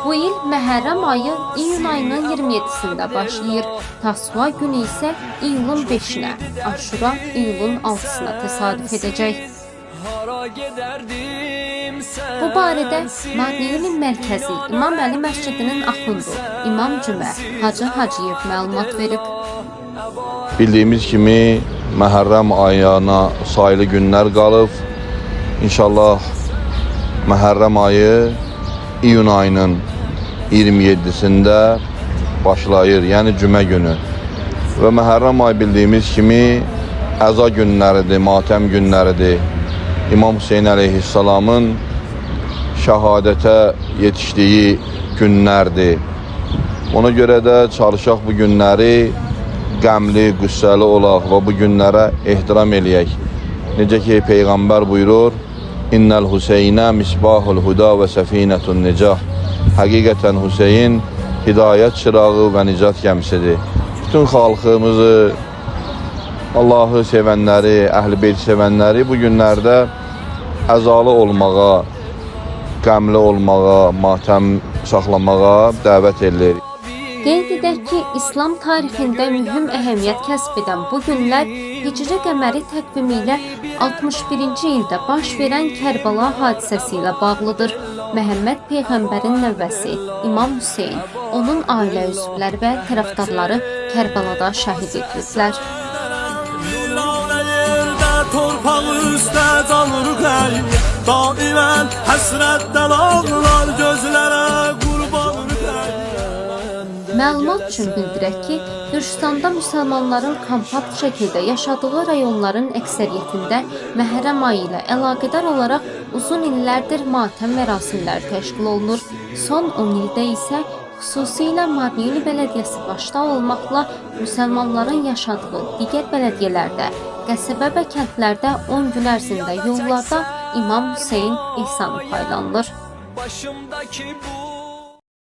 Bu il Məhərrəm ayı iyun ayının 27-sində başlayır. Tasua günü isə iyulun 5-inə, Aşura iyulun 6-sına təsadüf edəcək. Bu barədə Marneuli mərkəzi İmam Əli məscidinin axundu İmam Cümə Hacı Hacıyev məlumat verib. Bildiyimiz kimi Məhərrəm ayına sayılı günlər qalıb. İnşallah Məhərrəm ayı iyun ayının 27-sində başlayır, yəni cümə günü. Və Məhərrəm ayı bildiyimiz kimi əza günləridir, matəm günləridir. İmam Hüseyn əleyhissalamın şəhadətə yetişdiyi günlərdir. Ona görə də çalışaq bu günləri qəmli, qüssəli olaq və bu günlərə ehtiram eləyək. Necə ki Peyğəmbər buyurur: "İnnel Hüseynə misbahul huda və səfinətun nicah." Həqiqətən Hüseyn hidayət çırağı və nicat gəmisidir. Bütün xalqımızı, Allahı sevənləri, Əhl-i Beyt sevənləri bu günlərdə əzalı olmağa, qəmli olmağa, matəm saxlamağa dəvət edilir. Qeyd edək ki, İslam tarixində mühüm əhəmiyyət kəsb edən bu günlər Hicri qəməri təqvimi ilə 61-ci ildə baş verən Kərbəla hadisəsi ilə bağlıdır. Məhəmməd peyğəmbərin nəvəsi İmam Hüseyn, onun ailə üzvləri və tərəfdarları Kərbəlada şəhid ediliblər. Viranə yerdə torpaq üstə can ürkək, daimən həsrətdən ağlar gözlərə qurban ürkək. Məlumat üçün bildirək ki, Gürcüstanda müsəlmanların kompakt şəkildə yaşadığı rayonların əksəriyyətində Məhərrəm ayı ilə əlaqədar olaraq uzun illərdir matəm mərasimləri təşkil olunur. Son 10 ildə isə xüsusilə Marneuli bələdiyyəsi başda olmaqla müsəlmanların yaşadığı digər bələdiyyələrdə, qəsəbə və kəndlərdə 10 gün ərzində yollarda İmam Hüseyn ehsanı paylanılır. Başımdakı bu